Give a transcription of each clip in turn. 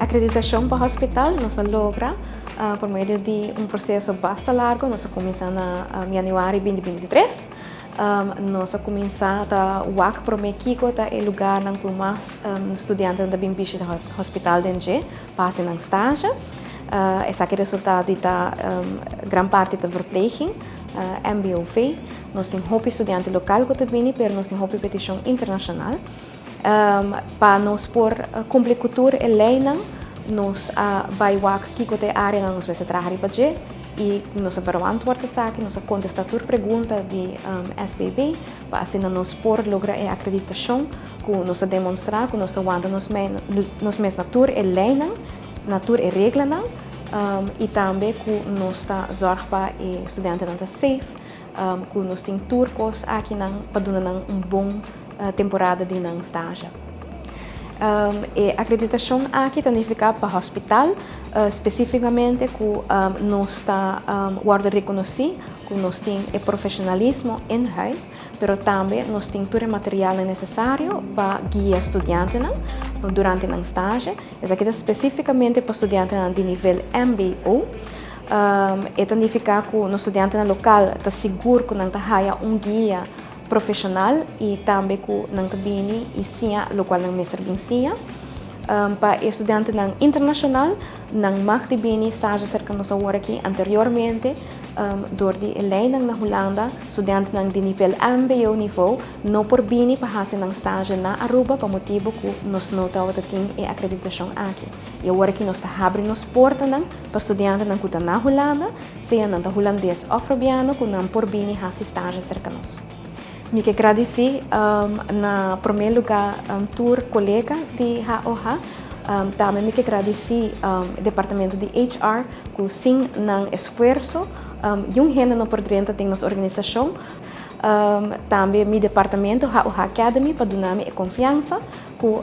Akreditashon pa hospital nos a logra por medio di un proseso basta largo. Nos a kuminsá na yanüari 2023. Nos a kuminsá ta wak promé kiko ta e lugarnan ku mas studiantenan ta bin bishita hospital den dje pa hasi nan stage. Esaki resultá di ta gran parti ta verpleging, MBOV. Nos tin hopi studiante lokal ku ta bini, pero nos tin hopi petishon internashonal. Pa nos por kumpli ku tur e leinan, nos a bai wak kiko ta e áreanan nos mester traha riba dje i nos a verantwoord esaki, nos a kontestá tur pregunta di SBB pa asina nos por logra e akreditashon ku nos a demonstrá ku nos ta wanta nos nos mes na tur e leinan, na tur e reglanan i tambe ku nos ta zòrg pa e studiantenan ta safe, ku nos tin tur kos akinan pa duna nan un bon temporada di nan stage. E akreditashon aki ta nifiká pa hospital spesífikamente ku nos ta wòrdu rekonosí ku nos tin e profeshonalismo in huis, pero tambe nos tin tur e materialnan nesesario pa guia studiantenan durante nan stage. Esaki ta spesífikamente pa studiantenan di nivel mbo. E ta nifiká ku nos studiantenan lokal ta sigur ku nan ta haya un guia profesional y tambe cu nan ta bini y siña locual nan mester bin siña. Pa e studiantenan internacional, nan mag di bini stage cerca nos awor aki. Anteriormente, door di e leynan na Hulanda, studiantenan di nivel mbo niveau no por bini pa haci nan stage na Aruba pa motibo cu nos no tabata tin e acreditacion aki. Y awor aki nos ta habri nos portanan pa studiantenan cu ta na Hulanda, Sea nan ta hulandes òf robiano ku nan por bini hasi stage serka nos. Mi ke gradisí na promé lugá tur kolega di HOH. Tambe mi ke gradisí departamento di HR ku sin nan esfuerso yun hende no por drenta den nos organisashon. Tambe mi departamento HOH Academy pa duna mi e konfiansa ku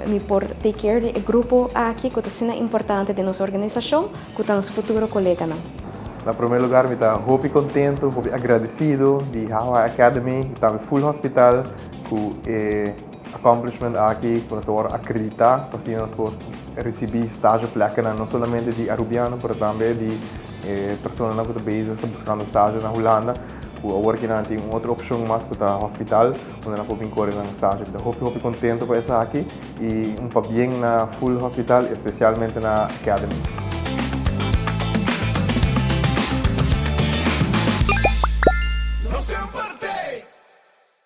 mi por take care di e grupo aki ku ta asina importante den nos organisashon, ku ta nos futuro koleganan. Na promé lugar mi ta hopi kontentu, hopi agradesido di HOH Academy i tambe Full Hospital ku e accomplishment aki ku nos ta wòrdu akreditá pa asina nos por risibí stage plèkanan no solamente di Arubiano pero tambe di e personanan ku ta bezig ta buskando stage na Hulanda ku awor ki nan tin un otro opshon mas ku ta hospital. Unda nan por bin kore nan stage. Mi ta hopi hopi kontento pa esaki i un pabien na full hospital, espesialmente na Academy.